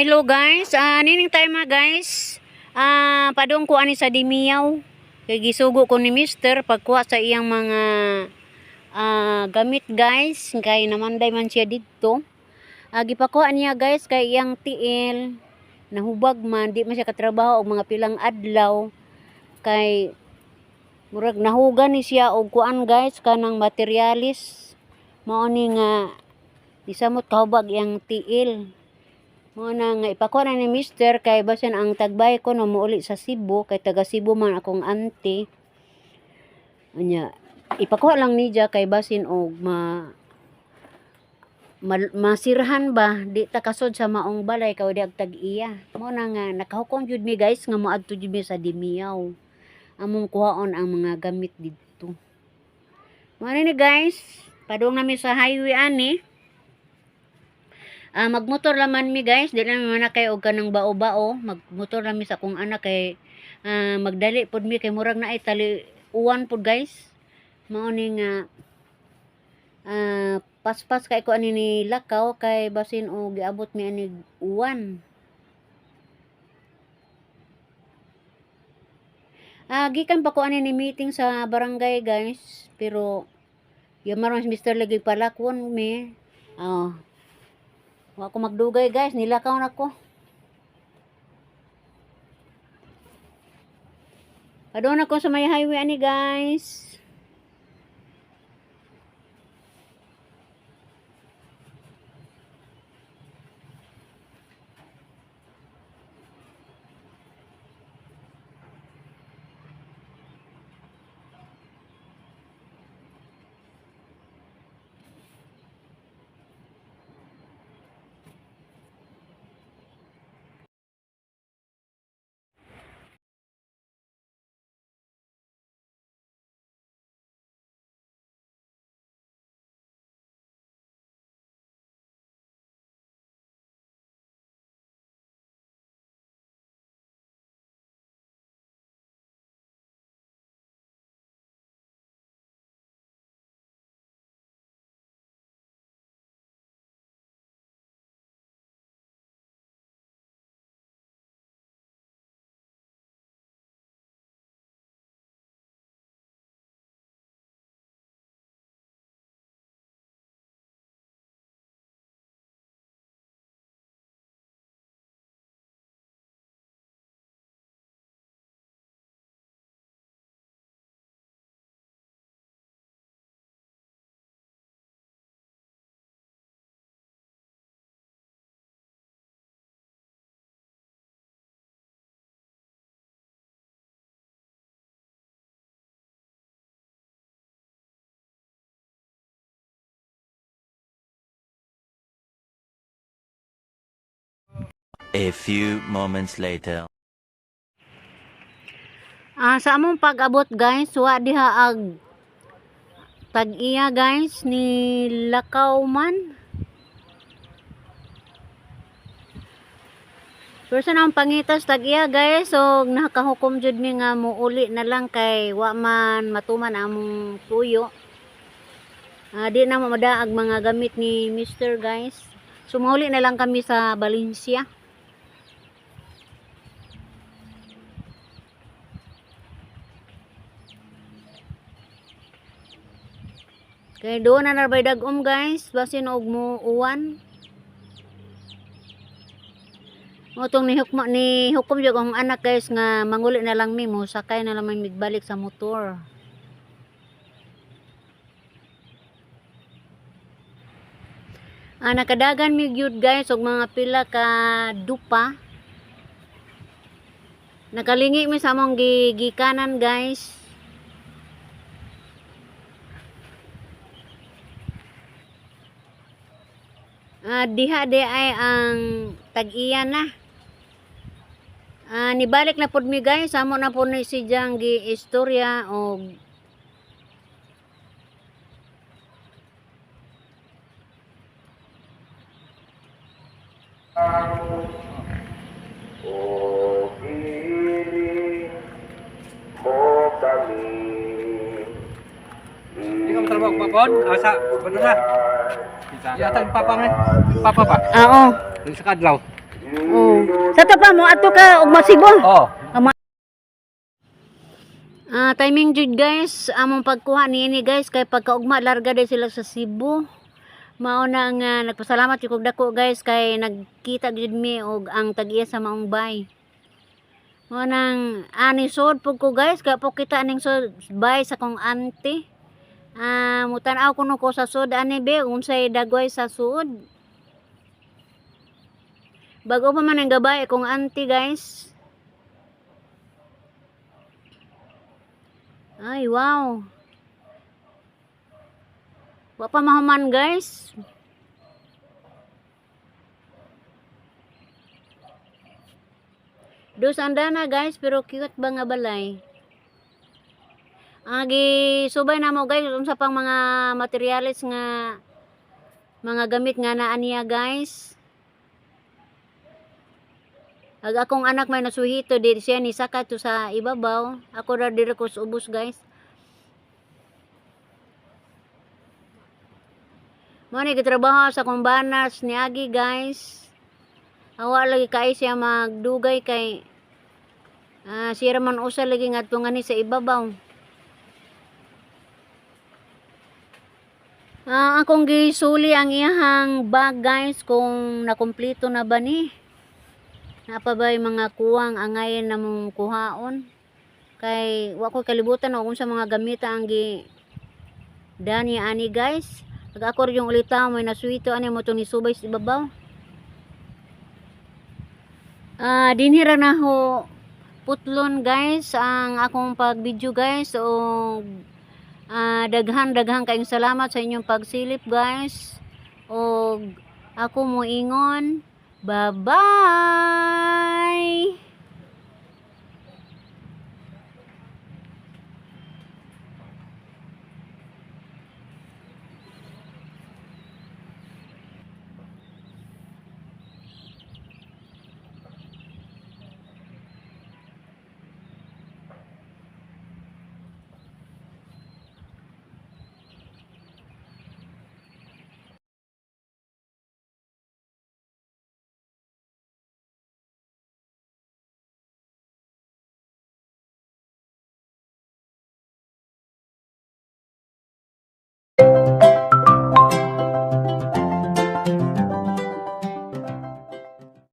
Hello guys. Nining time mga guys. Padung ko ani sa Dimiyaw. Kay gisugo ko ni Mister pagkuha sa iyang mga gamit, guys. Kay namanday man siya didto. Gipakuha niya, guys, kay iyang tiil nahubag man, di man siya katrabaho og mga pilang adlaw kay murag nahugan ni siya og kuan, guys, kanang materialis. Mao ni nga nisamot kahubag iyang tiil. Mao na nga ipakuha na ni Mister kay basin ang tagbay ko no muuli sa Cebu, kay taga Cebu man akong auntie. Unya ipakuha lang niya kay basin og masirhan ba, di ta kasod sa maong balay kay di ag tag-iya. Mao na nga nakahukom jud mi, guys, nga moadto jud mi sa Dimiyaw, among kuhaon ang mga gamit didto. Mao ni, guys, padung nami sa highway ani. Magmotor laman mi, guys, di lang man kay og kanang bao-bao, magmotor lang mi sa akong anak kay magdali pod mi kay murag naay tali uwan pod, guys. Mao ni nga paspas kay ko ani ni lakaw kay basin og giabot mi ani uwan. Gikan pa ko ani ni meeting sa barangay, guys, pero yamar mas Mr. lagi palakwon mi. Oh. Wa ko magdugay, guys, nilakaw na ko. Padung na ko sa may highway ani, guys. A few moments later. Sa among pag-abot, guys, wa diha ag tag-iya, guys, ni lakaw man. Pero sa namang pangitas tag-iya, guys, so nakahukom jud mi nga muuli na lang kay wa man matuman among tuyo. Di na madaag mga gamit ni Mr. guys. So muuli na lang kami sa Valencia. Kay doon na narbay dagom, guys, basin og mo uwan. Mao tong ni hukma ni hukom jud akong anak, guys, nga manguli na lang mi, mo sakay na lang mi migbalik sa motor. Nakadagan mi gyud, guys, og mga pila ka dupa. Nakalingi mi sa among gikanan, guys. Diha di ay ang tag-iya na. Nibalik na pud mi, guys, amo na pud ni si Jang gi istorya og O piling mo kami. Hindi ka matrabaho papon? Asa, ano na? Yata yung papa nga. Papa pa. Oo. Yung sa kadlaw. Sa to pa mo ato ka og masibo. Oh. Ah, timing jud guys, among pagkuha niini guys kay pagkaugma larga day sila sa Cebu. Mao na nga nagpasalamat jud kog dako guys kay nagkita jud mi og ang tag-iya sa maong bay. Mao nang ani sod pud ko guys kay po kita aning sod bay sa kong auntie. Ah, mutan-aw kuno ko sa sod ani be unsay dagway sa sud. Bago pa man ang gabay kong auntie guys. Ay, wow. Wa pa mahuman, guys. Dos andana, guys, pero cute ba nga balay? Ang subay na mo guys unsa pang mga materyales nga mga gamit nga naa niya, guys. Ag akong anak may nasuhito di siya ni saka to sa ibabaw. Ako ra diri ko sa ubos, guys. Mo ni gitrabaho sa akong banas ni Agi, guys. Awa lagi kay siya magdugay kay siya ra man usa lagi ngadto ngani sa ibabaw. Ah, akong gisuli ang iyahang bag guys kung nakumpleto na ba ni. Napa ba yung mga kuwang angayan na mong kuhaon? Kay wa ko kalibutan og unsa mga gamita ang gi dani ani guys. Ag ako rin yung ulitaw may nasuwito ani mo ni subay sa ibabaw. Ah, dinhi ra na ho putlon guys ang akong pag-video guys og daghan daghan kayong salamat sa inyong pagsilip guys. Og ako moingon, bye-bye.